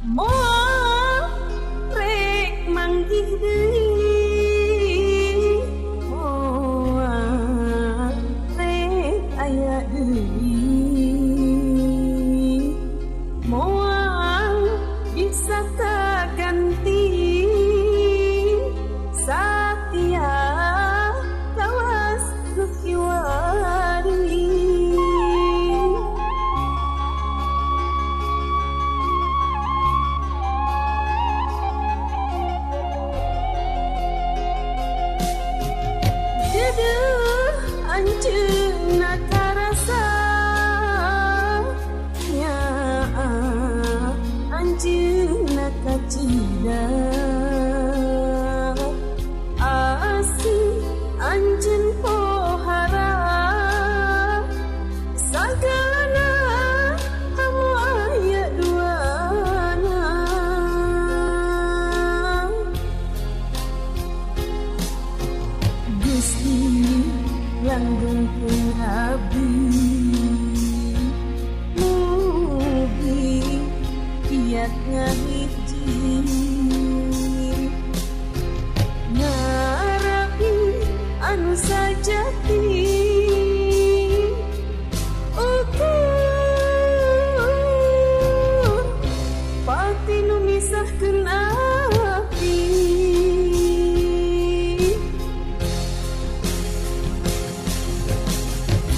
Moal rek manggih deui, moal rek aya deui, moal bisa kaganti satia kawas nu kiwari. Deudeuh anjeunna karasa nyaah anjeunna kacida, asih anjeun pohara sagalana hamu aya duana. Gusti langgengkeun abdi mugi kiat ngahiji, ngarapi anu sajati ukur pati nu misahkeun abdi.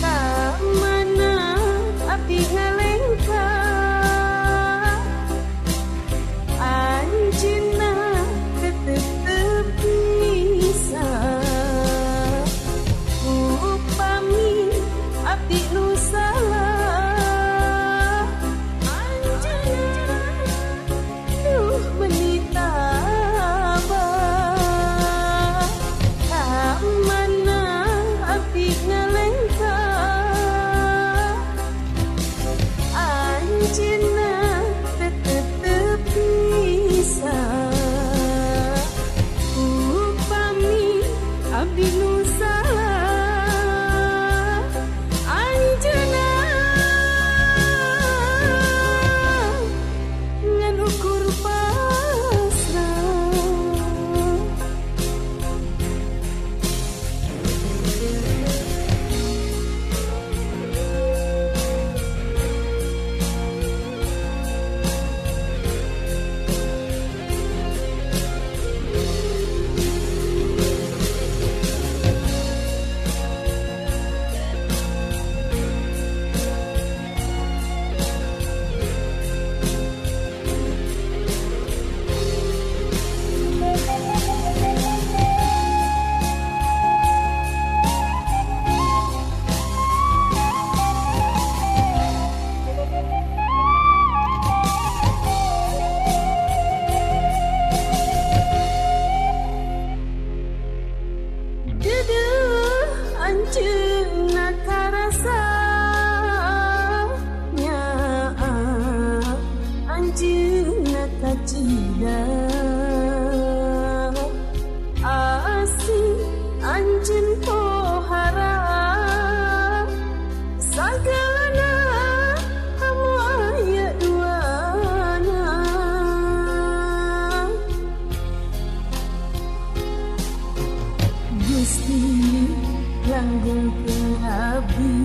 Ka mana abdi ngalengkah, anjeunna tetep teu bisa, upami abdi nu salah anjeunna duh meuni tabah. Ka mana abdi ngalengkah, anjeunna tetep teu bisa, upami abdi nu salah anjeunna ngan ukur pasrah. Deudeuh anjeunna karasa nyaah anjeunna kacida, asih anjeun pohara sagalana hamu aya duana. Gusti langgengkeun abdi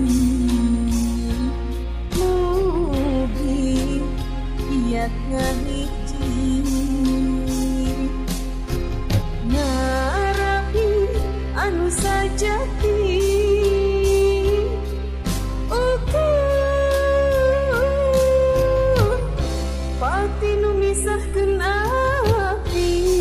mugi kiat ngahiji, ngarapi anu sajati ukur pati nu misahkeun abdi.